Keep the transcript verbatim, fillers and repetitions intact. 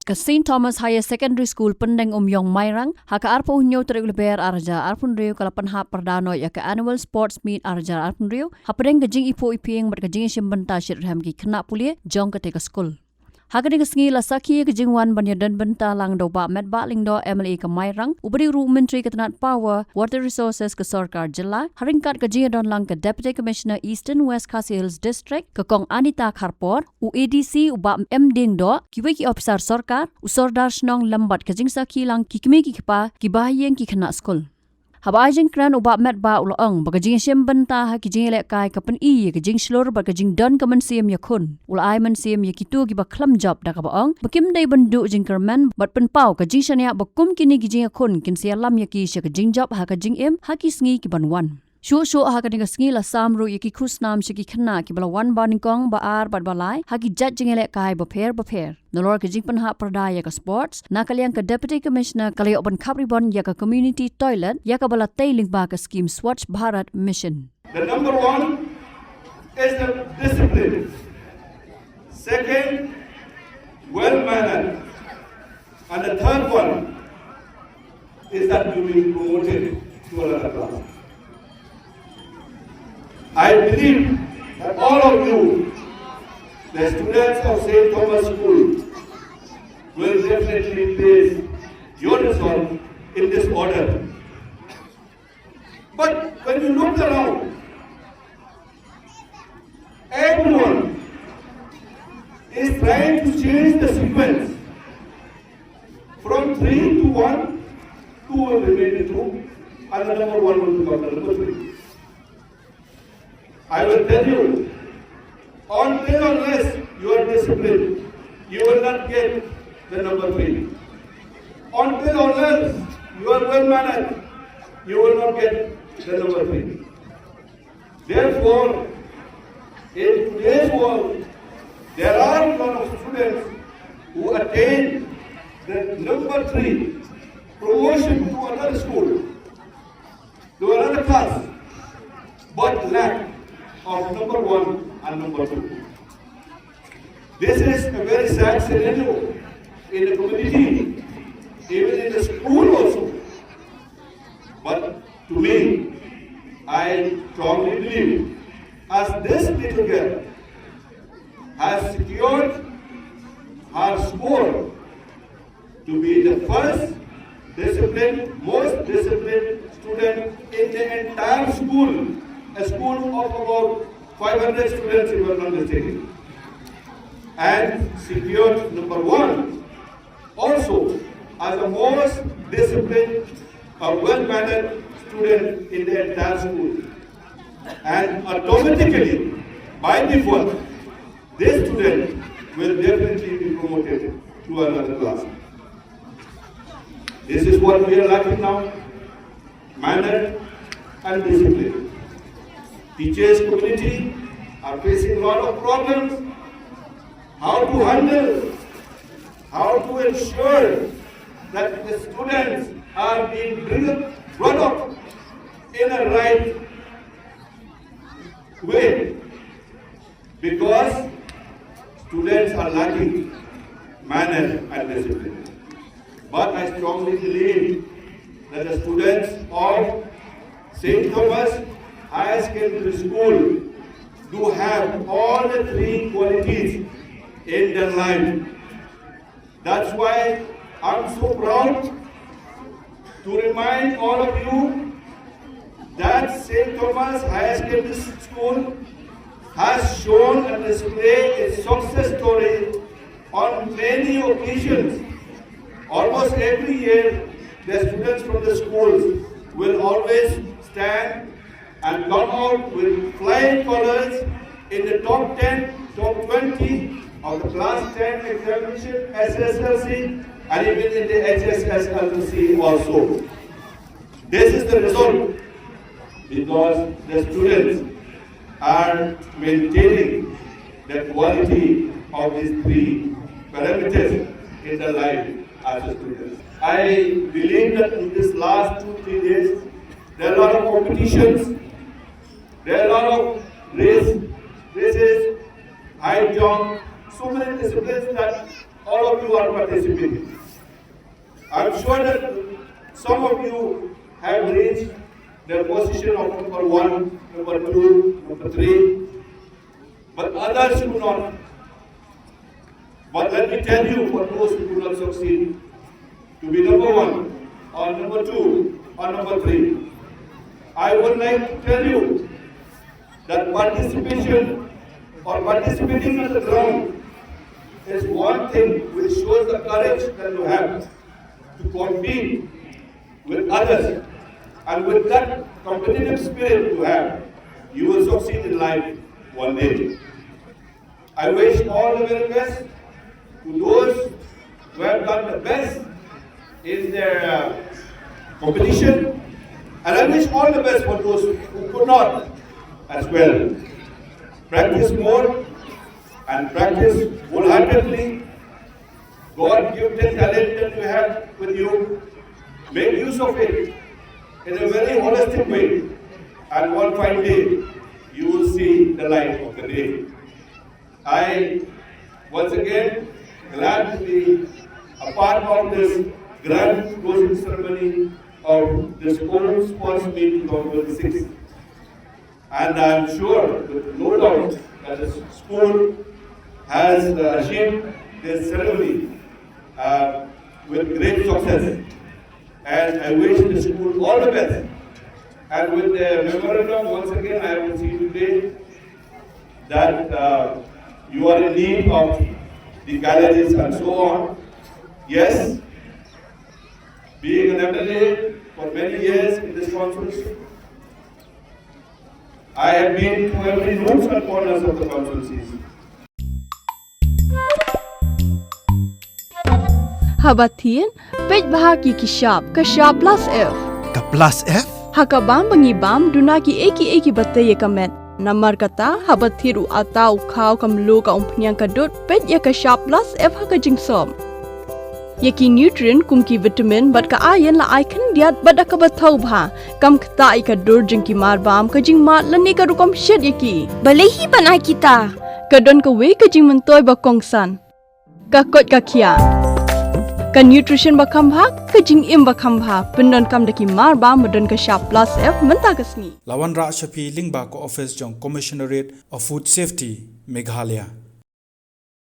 Ka St Thomas Higher Secondary School Pyndengumiong Mairang, ha ka arphew hynñiew tarik u Lber arhajar arphew hynriew ka la pynhap pyrda noh ïa ka Annual Sports Meet arhajar arphew hynriew, hapdeng ka jingiphuh iphieng bad ka jingïashim bynta shitrhem ki khynnah pule jong katei ka skul. Ha kane ka sngi la sakhi ïa ka jingwan ban ïadon bynta lang da u Bah Metbah Lyngdoh, M L A ka Mairang, uba dei ruh u Myntri ka tnat Power, Water Resources ka Sorkar Jylla, ha ryngkat ka jingïadon lang ka Deputy Commissioner Eastern West Khasi Hills District, ka Kong Anita Kharpor, u A D C u Bah M Diengdoh, kiwei ki ophisar sorkar, u Sordar Shnong lem bad ka jingsakhi lang ki kmie ki kpa, ki bahaïing ki khynnah skul. Haba ai jingkren u Bah Metbah u la ong ba ka jingïashim bynta ha ki jingïalehkai ka pyni ïa ka jingshlur bad ka jingdon ka mynsiem ïakhun. U la ai mynsiem ïa kito kiba khlem jop da kaba ong ba kim dei ban duh jingkyrmen bad pynpaw ka jingshaniah ba kum kine ki jingïakhun kin sa ïalam ïa ki sha ka jingjop ha ka jingim ha ki sngi ki ban wan. Shuh shuh ha kane ka sngi la sam ruh ïa ki khusnam sha ki khynnah kiba la wan ba nyngkong, ba ar bad ba lai ha ki jait jingïalehkai bapher bapher. Nalor ka jingpynhap pyrda ïa ka sports, na ka liang ka Deputy Commissioner ka la ïoh ban khap ribbon ïa ka community toilet ïa kaba la tei lyngba ka skhim Swachh Bharat Mission. The number one is the discipline. Second, well mannered. And the third one is that you will be promoted to another class. I believe that all of you, the students of St Thomas School, will definitely place your result in this order. But when you look around, everyone is trying to change the sequence from three to one, two will remain the two, and the number one will become the number three. I will tell you, until unless you are disciplined, you will not get the number three. Until unless you are well mannered, you will not get the number three. Therefore, in today's world, there are a lot of students who attain the number three promotion to another school, to another class, but lack of number one and number two. This is a very sad scenario in the community, even in the school also. But to me, I strongly believe, as this little girl has secured her score to be the first disciplined, most disciplined student in the entire school, a school of about five hundred students, if I'm not mistaken, and secured number one also as the most disciplined, a well-mannered student in the entire school. And automatically, by default, this student will definitely be promoted to another class. This is what we are lacking now. Manner and discipline. Teachers community are facing a lot of problems. How to handle, how to ensure that the students are being bring- brought up in a right way. Because students are lacking manner and discipline. But I strongly believe that the students of St Thomas Higher Secondary School do have all the three qualities in their life. That's why I'm so proud to remind all of you that St Thomas Higher Secondary School has shown and displayed its success story on many occasions. Almost every year, the students from the schools will always stand and come out with flying colors in the top ten, top twenty of the class ten examination, S S L C, and even in the H S S L C also. This is the result because the students are maintaining the quality of these three parameters in the life as a student. I believe that in these last two, three days, there are a lot of competitions, there are a lot of race, races, high jump, so many disciplines that All of you are participating. I'm sure that some of you have reached the position of number one, number two, number three, but others do not. But let me tell you, for those who do not succeed to be number one, or number two, or number three, I would like to tell you that participation or participating on the ground is one thing which shows the courage that you have to compete with others, and with that competitive spirit you have, you will succeed in life one day. I wish all the very best to those who have done the best in their uh, competition, and I wish all the best for those who could not as well. Practice more and practice wholeheartedly. God gifted talent that you have with you, make use of it in a very holistic way, and one fine day you will see the light of the day. I once again glad to be a part of this grand closing ceremony of this Sports Meet twenty twenty-six. And I'm sure, with no doubt, that the school has uh, achieved this ceremony uh, with great success. And I wish the school all the best. And with the memorandum, once again, I have received today that uh, you are in need of the galleries and so on. Yes, being an M L A for many years in this constituency, I have been to every nooks and corners of the constituencies. Haba thied, peit bha ki ki shap, ka shap plus F. Ka plus F? Ha ka bam ba ngi bam, duna ki ei ki ei ki ba tei ïa ka met. Namar kata, haba thied u ata, u khaw, ka mluh, ka umphniang, ka dud, peit ïa ka shap plus F ha ka jingsop. Ïa ki nutrient kum ki vitamin bad ka iron la ai khyndiat bad da kaba thaw bha. Kam ktah ïa ka dur jong ki marbam, ka jingmad lane ka rukom shet ïa ki. Balei hi ban ai kita? Ka don kawei ka jingmyntoi ba kongsan. Ka koit ka khiah. Ka nutrition ba kham bha, ka jingim ba kham bha. Pyndonkam da ki marbam ba don ka shap plus F mynta ka sngi. La wanrah sha phi lyngba ka office jong Commissionerate of Food Safety, Meghalaya.